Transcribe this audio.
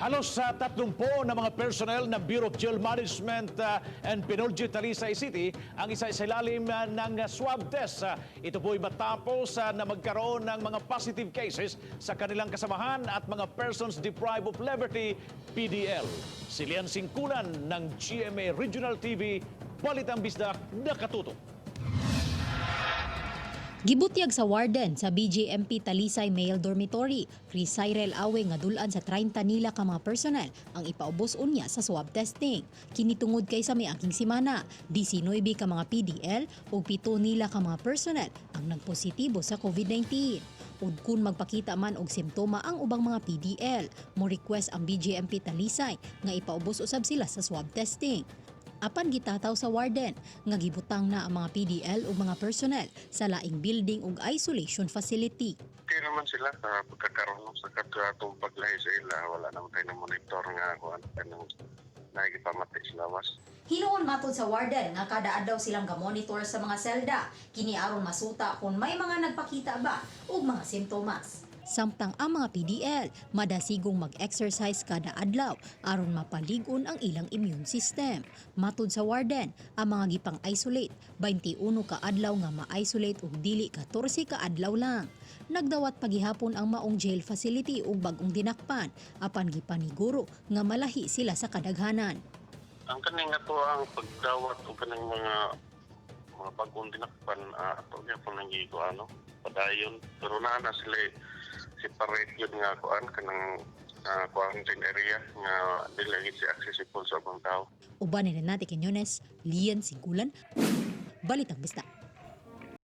Halos sa 30 na mga personnel ng Bureau of Jail Management and Penology, Talisay City ang isa-isilalim ng swab test. Ito po'y matapos na magkaroon ng mga positive cases sa kanilang kasamahan at mga persons deprived of liberty, PDL. Si Lian Singkulan ng GMA Regional TV, Balitang Bisdak, nakatutok. Gibutyag sa warden sa BJMP Talisay Male Dormitory, Chris Cyril Awe, nga dulan sa 30 nila ka mga personnel ang ipaubos unya sa swab testing. Kini tungod kay sa miaging simana, 19 ka mga PDL ug 7 nila ka mga personnel ang nagpositibo sa COVID-19. Ug kun magpakita man og simptoma ang ubang mga PDL, mo request ang BJMP Talisay nga ipaubos usab sila sa swab testing. Apan gitataw sa warden nga gibutang na ang mga PDL ug mga personnel sa laing building ug isolation facility. Okay naman sila sa pagkakaroon, no? Sa katong paglahi sa ila, wala naman tayo na monitor nga kuan kanang nakikipamati sa lawas. Hinuon matod sa warden nga kada adlaw silang gamonitor sa mga selda kini aron masuta kung may mga nagpakita ba og mga simptomas. Samtang ang mga PDL madasigong mag-exercise kada adlaw aron mapalig-on ang ilang immune system. Matod sa warden, ang mga gipang-isolate 21 ka adlaw nga ma-isolate ug dili 14 ka adlaw lang. Nagdawat pagihapon ang maong jail facility ug bag-ong dinakpan, apan gipaniguro nga malahi sila sa kadaghanan. Ang kaning ato ang pagdawat og kaning mga bagong dinakpan, ato gyapon nang ano padayon, pero naa na sila separate yun nga kuan kanang quarantine area nga dili lagi si accessible sa ubang tao. Uban ni Renate Quiñones, Lian Singkulan, Balitang Bisdak.